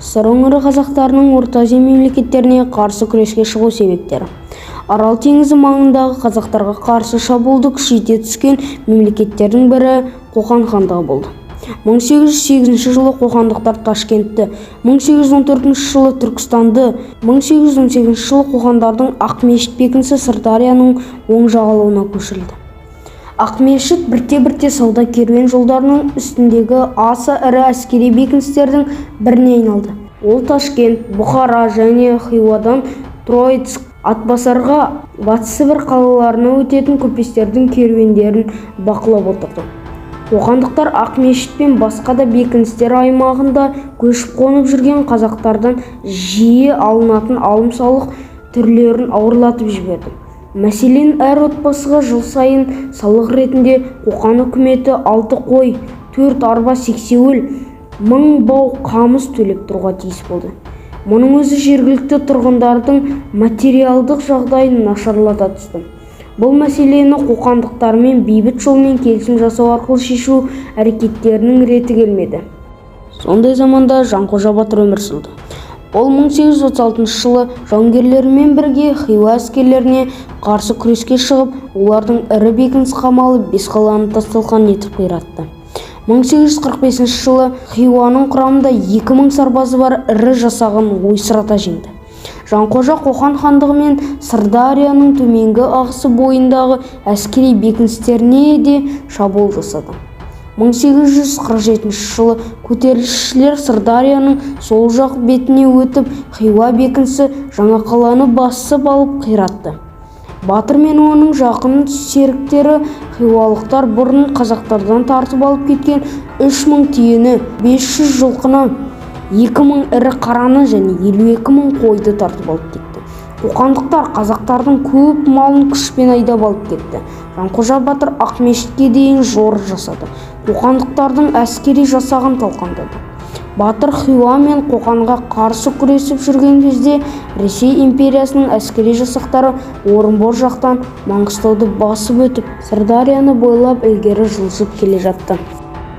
Сыр өңірі қазақтарының Орта Азия мемлекеттеріне қарсы күреске шығу себептері. Арал теңізі маңындағы қазақтарға қарсы шабуылды күшейте түскен мемлекеттердің бірі Қоқан хандығы болды. 1808 жылы қоқандықтар Ташкентті, 1814 жылы Түркістанды, 1818 жылы қоқандардың Ақмешіт бекінісі Сырдарияның оң жағалауына көшірілді. Ақмешіт бірте-бірте сауда керуен жолдарының үстіндегі аса ірі әскери бекіністердің біріне айналды. Ол Ташкент, Бұхара және Хиуадан Троицк, Атбасарға, Батыс Сібір қалаларына өтетін көпестердің керуендерін бақылап отырды. Қоқандықтар Ақмешіт пен басқа да бекіністер аймағында көшіп-қонып жүрген қазақтардан жиі алынатын алым-салық түрлерін ауырлатып жіберді. Мәселен, әр отбасыға жыл сайын салық ретінде Қоқан үкіметі алты қой, төрт арба сексеуіл, 1000 бау қамыс төлеп тұруға тиіс болды. Мұның өзі жергілікті тұрғындардың материалдық жағдайын нашарлата түсті. Бұл мәселені қоқандықтармен бейбіт жолмен келісім жасау арқылы шешу әрекеттерінің реті келмеді. Сондай заманда Жанқожа батыр өмір сүрді. Ол 1836 жылы жауынгерлерімен бірге Хиуа әскерлеріне қарсы күреске шығып, олардың ірі бекініс қамалы Бесқаланы тас-талқан етіп қиратты. 1845 жылы Хиуаның құрамында 2000 сарбазы бар ірі жасағын ойсырата жеңді. Жанқожа Қоқан хандығы мен Сырдарияның төменгі ағысы бойындағы әскери бекіністеріне де шабуыл жасады. 1847 жылы көтерілісшілер Сырдарияның сол жақ бетіне өтіп, Хиуа бекінісі Жаңақаланы басып алып қиратты. Батыр мен оның жақын серіктері хиуалықтар бұрын қазақтардан тартып алып кеткен 3000 түйені, 500 жылқыны, 2000 ірі қараны және 52 000 қойды тартып алып кетті. Қоқандықтар қазақтардың көп малын күшпен айдап алып кетті. Жанқожа батыр Ақмешітке дейін жорық жасады. Қоқандықтардың әскери жасағын талқандады. Батыр Хиуа мен Қоқанға қарсы күресіп жүрген кезде Ресей империясының әскери жасақтары Орынбор жақтан Маңғыстауды басып өтіп, Сырдарияны бойлап ілгері жылжып келе жатты.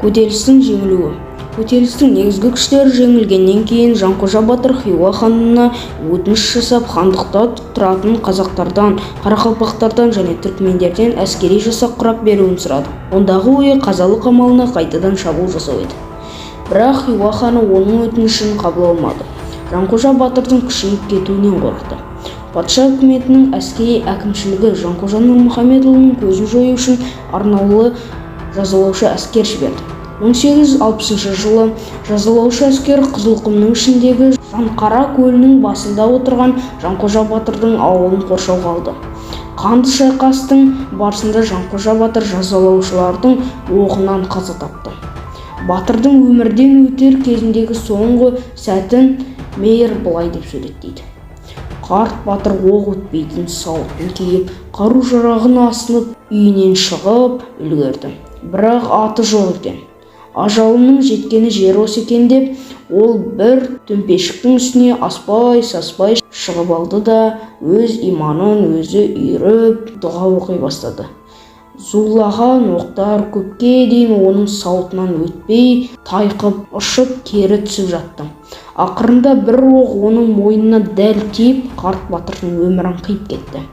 Көтерілістің жеңілуі. Көтерілістің негізгі күштері жеңілгеннен кейін Жанқожа батыр Хиуа ханына өтініш жасап, хандықта тұратын қазақтардан, қарақалпақтардан және түркмендерден әскери жасақ құрап беруін сұрады. Ондағы ойы Қазалы қамалына қайтадан шабуыл жасау еді. Бірақ Хиуа ханы оның өтінішін қабыл алмады. Жанқожа батырдың күшейіп кетуінен қорықты. Патша үкіметінің әскери әкімшілігі Жанқожа Нұрмұхамедұлының көзін жою үшін арнаулы жазалаушы әскер жіберді. 1860 жылы жазалаушы әскер Қызылқұмның ішіндегі Жанқара көлінің басында отырған Жанқожа батырдың ауылын қоршауға алды. Қанды шайқастың барысында Жанқожа батыр жазалаушылардың оғынан қаза тапты. Батырдың өмірден өтер кезіндегі соңғы сәтін Мейер былай деп суреттейді: Қарт батыр оқ өтпейтін сауытын киіп, қару-жарағын асынып, үйінен шығып үлгерді. Бірақ аты жоқ екен. Ажалымның жеткені жері осы екен деп, ол бір төмпешіктің үстіне аспай-саспай шығып алды да, өз иманын өзі үйіріп, дұға оқи бастады. Зулаған оқтар көпке дейін оның сауытынан өтпей, тайқып ұшып, кері түсіп жатты. Ақырында бір оқ оның мойнына дәл тиіп, қарт батырдың өмірін қиып кетті.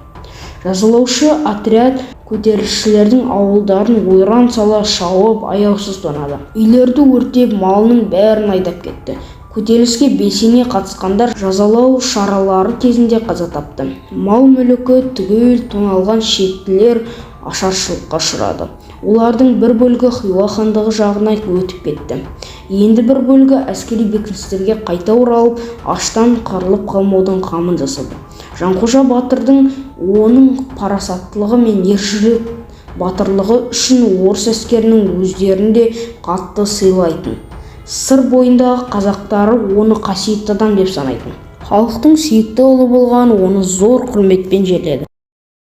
Жазалаушы отряд көтерілісшілердің ауылдарын ойран сала шауып, аяусыз тонады. Үйлерді өртеп, малының бәрін айдап кетті. Көтеріліске белсене қатысқандар жазалау шаралары кезінде қаза тапты. Мал-мүлкі түгел тоналған шектілер ашаршылыққа ұшырады. Олардың бір бөлігі Хиуа хандығы жағына өтіп кетті. Енді бір бөлігі әскери бекіністерге қайта оралып, аштан қырылып қалмаудың қамын жасады. Жанқожа батырдың, оның парасаттылығы мен ержүрек батырлығы үшін орыс әскерінің өздерін де қатты сыйлайтын. Сыр бойындағы қазақтары оны қасиетті адам деп санайтын. Халықтың сүйікті ұлы болған оны зор құрметпен жерледі.